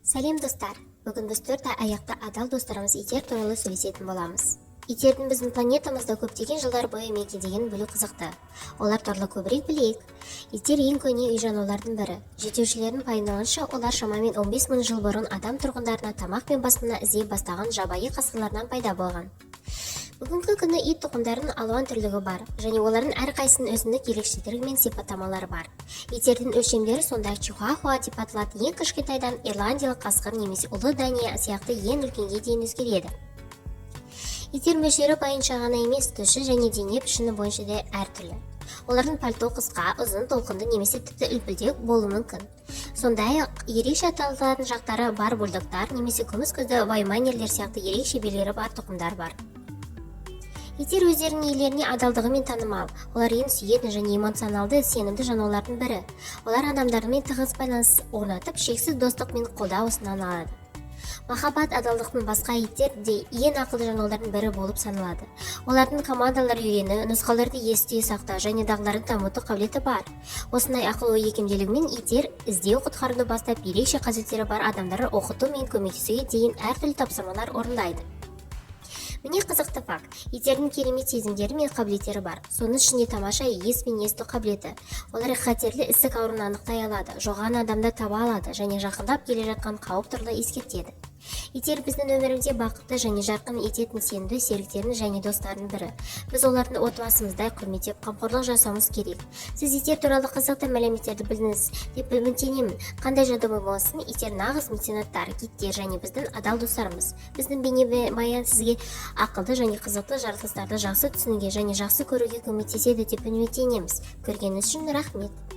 Сәлем, достар! Бүгін біз төрт аяқты адал достарымыз иттер туралы сөйлесетін боламыз. Иттердің біздің планетамызда көптеген жылдар бойы мекендегенін білу қызықты. Олар туралы көбірек білейік. Иттер ең көне үй жануарлардың бірі. Зерттеушілердің пайымдауынша, олар шамамен 15 мың жыл бұрын адам тұрғындарына тамақ пен баспана іздей бастаған жабайы қасқырлардан пайда болған. Бүгінгі күні ит тұқымдарының алуан түрлігі бар және олардың әрқайсысының өзіндік ерекшеліктері мен сипаттамалары бар. Иттердің өлшемдері, сондай чихуахуа деп аталатын ең кішкентайдан ирландиялық қасқыр немесе ұлы дания сияқты ең үлкенге дейін өзгереді. Иттер мөлшері бойынша ғана емес, түсі және дене пішіні бойынша да әртүрлі. Олардың пальто қысқа, ұзын, толқынды немесе тіпті үлпілдек болуы мүмкін. Сондай-ақ ерекше аталатын жақтары бар бульдогтар немесе күміс көзді ваймарнерлер сияқты ерекше белгілері бар тұқымдар бар. Иттер өздерінің иелеріне адалдығымен танымал. Олар ең сүйетін және эмоционалды сенімді жануарлардың бірі. Олар адамдармен тығыз байланыс орнатып, шексіз достық пен қолдау ұсына алады. Махаббат, адалдықтың басқа иттер де ең ақылды жануарлардың бірі болып саналады. Олардың командалар үйрену, нұсқауларды есте сақтау және дағдыларды дамыту қабілеті бар. Осындай ақыл ой икемделігімен иттер іздеу құтқаруды бастап, ерекше қажеттері бар адамдарды оқыту мен көмектесуге дейін әртүрлі тапсырмалар орындайды. Міне қызықты факт: иттердің керемет сезімдері мен қабілеттері бар, соның ішінде тамаша ес пен есту қабілеті. Олар қатерлі ісік ауруын анықтай алады, жоғалған адамды таба алады және жақындап келе жатқан қауіп туралы ескертеді. Иттер біздің өмірімізде бақытты және жарқын ететін сенімді серіктердің және достардың бірі. Біз олардың отбасымыздай құрметтеп, қамқорлық жасауымыз керек. Сіз иттер туралы қызықты мәліметтерді білдіңіз деп үміттенемін. Қандай жағдай болсын, иттер нағыз меценаттар, гидтер және біздің адал достарымыз. Біздің бейнебаян сізге ақылды және қызықты жаратылыстарды жақсы түсінуге және жақсы көруге көмектеседі деп үміттенеміз. Көргеніңіз үшін рахмет!